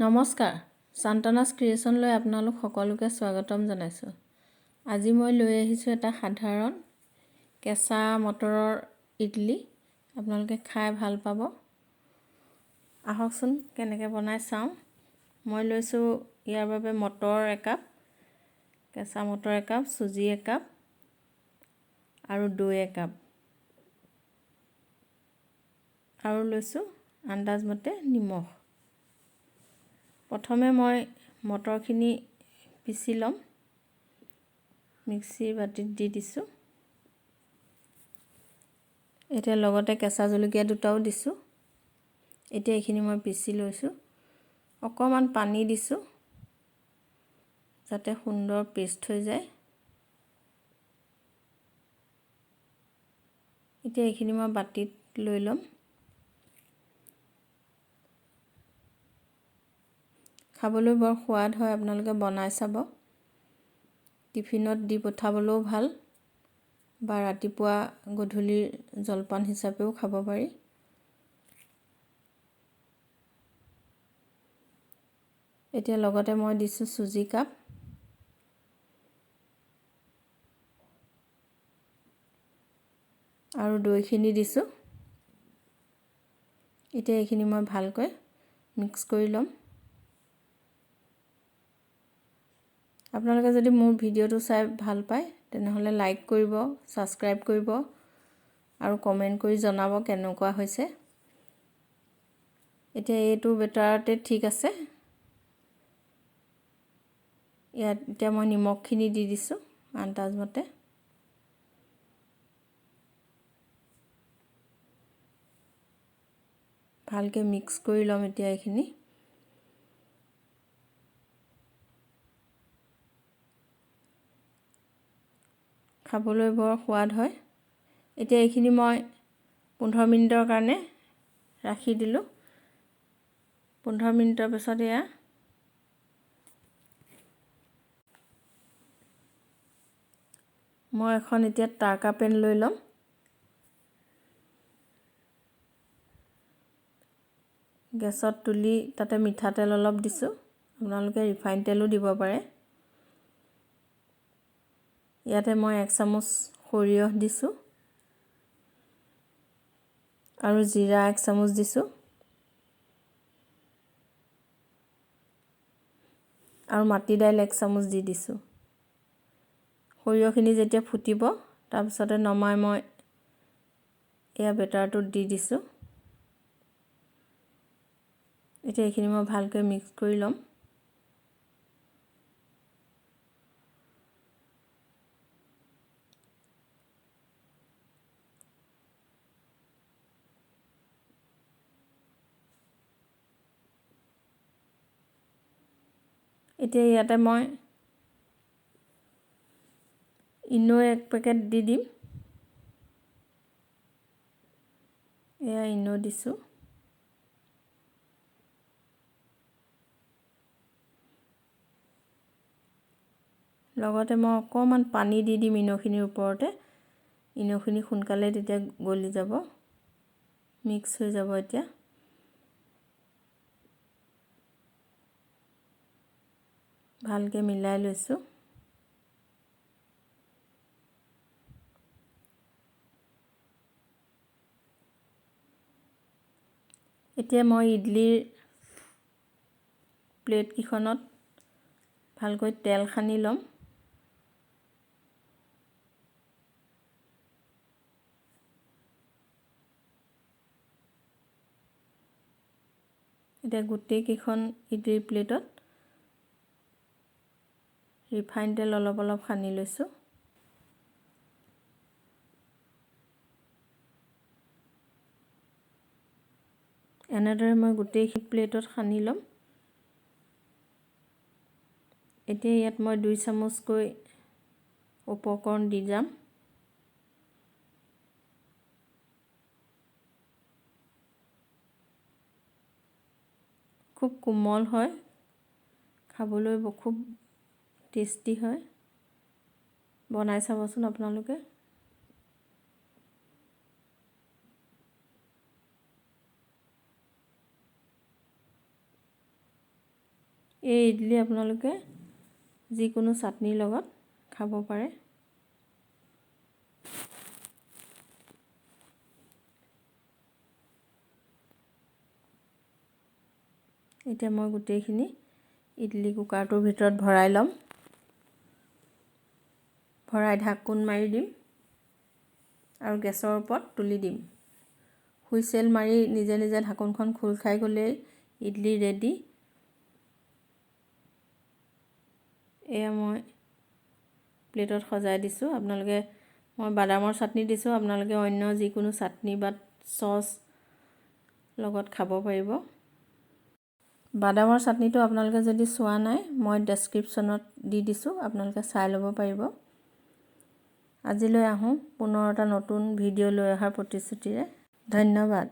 নমস্কাৰ, সান্তনাছ ক্ৰিয়েশ্যনলৈ আপোনালোক সকলোকে স্বাগতম জনাইছোঁ। আজি মই লৈ আহিছোঁ এটা সাধাৰণ কেঁচা মটৰৰ ইডলি। আপোনালোকে খাই ভাল পাব। আহকচোন কেনেকৈ বনাই চাওঁ। মই লৈছোঁ ইয়াৰ বাবে মটৰ একাপ, কেঁচা মটৰ একাপ, চুজি একাপ আৰু দৈ একাপ, আৰু লৈছোঁ আন্দাজমতে নিমখ। প্ৰথমে মই মটৰখিনি পিচি ল'ম। মিক্সিৰ বাতিত দি দিছোঁ। এতিয়া লগতে কেঁচা জলকীয়া দুটাও দিছোঁ। এতিয়া এইখিনি মই পিচি লৈছোঁ। অকণমান পানী দিছোঁ যাতে সুন্দৰ পেষ্ট হৈ যায়। এতিয়া এইখিনি মই বাতিত লৈ ল'ম। খাবলৈ বৰ সোৱাদ হয়, আপোনালোকে বনাই চাব। টিফিনত দি পঠাবলৈও ভাল, বা ৰাতিপুৱা গধূলিৰ জলপান হিচাপেও খাব পাৰি। এতিয়া লগতে মই দিছোঁ চুজি কাপ, আৰু দৈখিনি দিছোঁ। এতিয়া এইখিনি মই ভালকৈ মিক্স কৰি ল'ম। আপোনালোকে যদি মোৰ ভিডিঅ'টো চাই ভাল পায় তেনেহ'লে লাইক কৰিব, ছাবস্ক্ৰাইব কৰিব আৰু কমেণ্ট কৰি জনাব কেনেকুৱা হৈছে। এতিয়া এইটো বেটাৰতে ঠিক আছে। ইয়াত এতিয়া মই নিমখখিনি দি দিছোঁ আন্দাজমতে। ভালকৈ মিক্স কৰি ল'ম এতিয়া এইখিনি। খাবলৈ বৰ সোৱাদ হয়। এতিয়া এইখিনি মই 15 মিনিটৰ কাৰণে ৰাখি দিলোঁ। 15 মিনিটৰ পিছত এয়া মই এখন এতিয়া টাৰ্কা পেন লৈ ল'ম। গেছত তুলি তাতে মিঠাতেল অলপ দিছোঁ। আপোনালোকে ৰিফাইন তেলো দিব পাৰে। ইয়াতে মই 1 চামুচ সৰিয়হ দিছোঁ আৰু জিৰা 1 চামুচ দিছোঁ আৰু মাটি দাইল 1 চামুচ দি দিছোঁ। সৰিয়হখিনি যেতিয়া ফুটিব তাৰপিছতে নমাই মই এয়া বেটাৰটোত দি দিছোঁ। এতিয়া এইখিনি মই ভালকৈ মিক্স কৰি ল'ম। এতিয়া ইয়াতে মই ইনো 1 পেকেট দি দিম। এয়া ইনো দিছোঁ। লগতে মই অকণমান পানী দি দিম ইনোখিনিৰ ওপৰতে। ইনোখিনি সোনকালে তেতিয়া গলি যাব, মিক্স হৈ যাব। এতিয়া ভালকৈ মিলাই লৈছোঁ। এতিয়া মই ইডলিৰ প্লেটকেইখনত ভালকৈ তেল সানি ল'ম। এতিয়া গোটেইকেইখন ইডলিৰ প্লেটত ৰিফাইন তেল অলপ অলপ সানি লৈছোঁ। এনেদৰে মই গোটেই প্লেটত সানি ল'ম। এতিয়া ইয়াত মই 2 চামুচকৈ উপকৰণ দি যাম। খুব কোমল হয়, খাবলৈ খুব টেষ্টি হয়। বনাই চাবচোন আপোনালোকে। এই ইডলি আপোনালোকে যিকোনো চাটনিৰ লগত খাব পাৰে। এতিয়া মই গোটেইখিনি ইডলি কুকাৰটোৰ ভিতৰত ভৰাই ল'ম। ভৰাই ঢাকোন মাৰি দিম আৰু গেছৰ ওপৰত তুলি দিম। হুইচেল মাৰি নিজে নিজে ঢাকোনখন খোল খাই গ'লেই ইডলি ৰেডি। এয়া মই প্লেটত সজাই দিছোঁ। আপোনালোকে, মই বাদামৰ চাটনি দিছোঁ, আপোনালোকে অন্য যিকোনো চাটনি বা চচ লগত খাব পাৰিব। বাদামৰ চাটনিটো আপোনালোকে যদি চোৱা নাই, মই ডেছক্ৰিপশ্যনত দি দিছোঁ, আপোনালোকে চাই ল'ব পাৰিব। আজিলৈ আহোঁ, পুনৰ এটা নতুন ভিডিঅ' লৈ অহাৰ প্ৰতিশ্ৰুতিৰে। ধন্যবাদ।